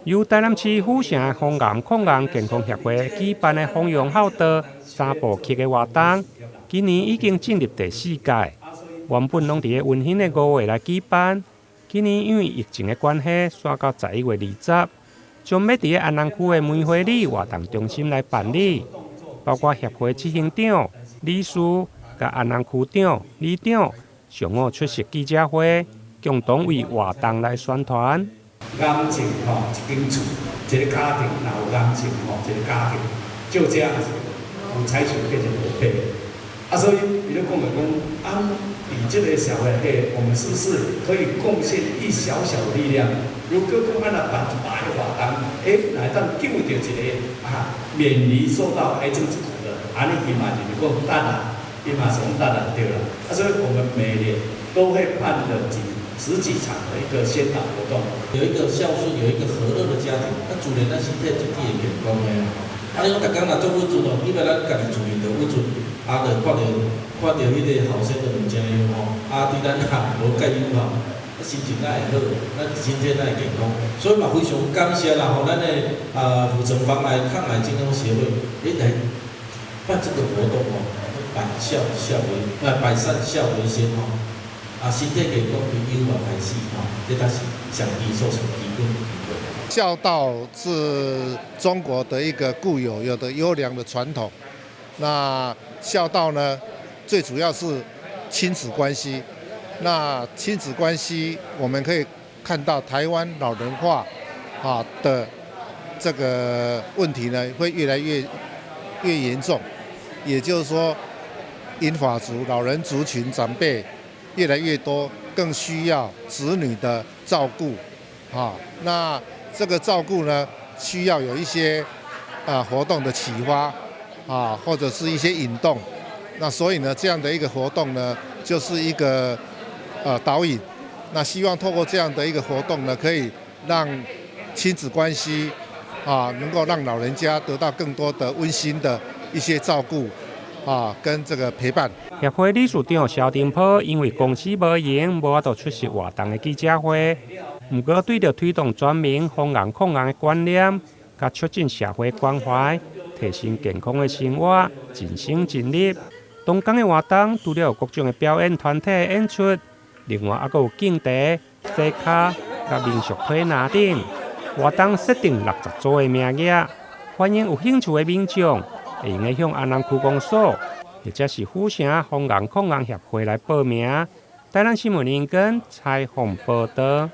由台南市府城防癌抗癌健康協會舉辦的弘揚孝道三部曲的活動，今年已經進入第四屆。原本攏佇咧溫馨的5月來舉辦，今年因為疫情的關係，徙到11月20，將欲佇咧安南區的梅花里活動中心來辦理，包括協會執行長、理事、佮安南區長、里長上午出席記者會，共同為活動來宣傳。癌症吼，一間厝，一個家庭若有癌症吼，一個家庭就這樣子，有彩像變成無白。啊，所以伊咧講的講，啊，佇這個社會內底，我們是不是可以貢獻一小小的力量？如果講咱若辦一百個活動，欸，若會當救著一個啊，免於受到癌症之苦的，按呢伊嘛就是講值啦，伊嘛是講值啦，對啦。啊，所以我們每年都會辦的幾十幾場的一個宣導活動。有一個孝順，有一個和樂的家庭，那自然咱身體絕對會健康的啊。啊，你講逐工若做穩陣哦，比如咱家己厝裡就穩陣，啊，就看著看著彼個後生就毋正樣吼，啊，對咱也無介友好，啊，心情哪會好，咱身體哪會健康。所以嘛，非常感謝啦吼，咱的啊府城防癌抗癌健康協會，欸來辦這個活動吼，百孝孝為，百善孝為先吼。啊，身體健康從幼兒開始吼，這才是上基礎、上基本。孝道是中國的一個固有有的優良的傳統。那孝道呢，最主要是親子關係。那親子關係，我們可以看到台灣老人化啊的這個問題呢，會越來越嚴重。也就是說，銀髮族、老人族群長輩越來越多，更需要子女的照顧。啊，那這個照顧呢，需要有一些啊活動的啟發啊，或者是一些引動。那所以呢，這樣的一個活動呢，就是一個導引。那希望透過這樣的一個活動呢，可以讓親子關係啊，能夠讓老人家得到更多的溫馨的一些照顧啊，跟這個陪伴。協會理事長蕭廷波因為公司無閒，無法度出席活動的記者會。毋過對著推動全民防癌抗癌的觀念，佮促進社會關懷，提升健康的生活，盡心盡力。當工的活動除了有各種的表演團體演出，另外猶閣有競茶、洗跤、佮民俗推拿等。活動設定60組的名額，歡迎有興趣的民眾會用得向安南區公所，或者是府城防癌抗癌協會來報名。台南新聞林根採訪報導。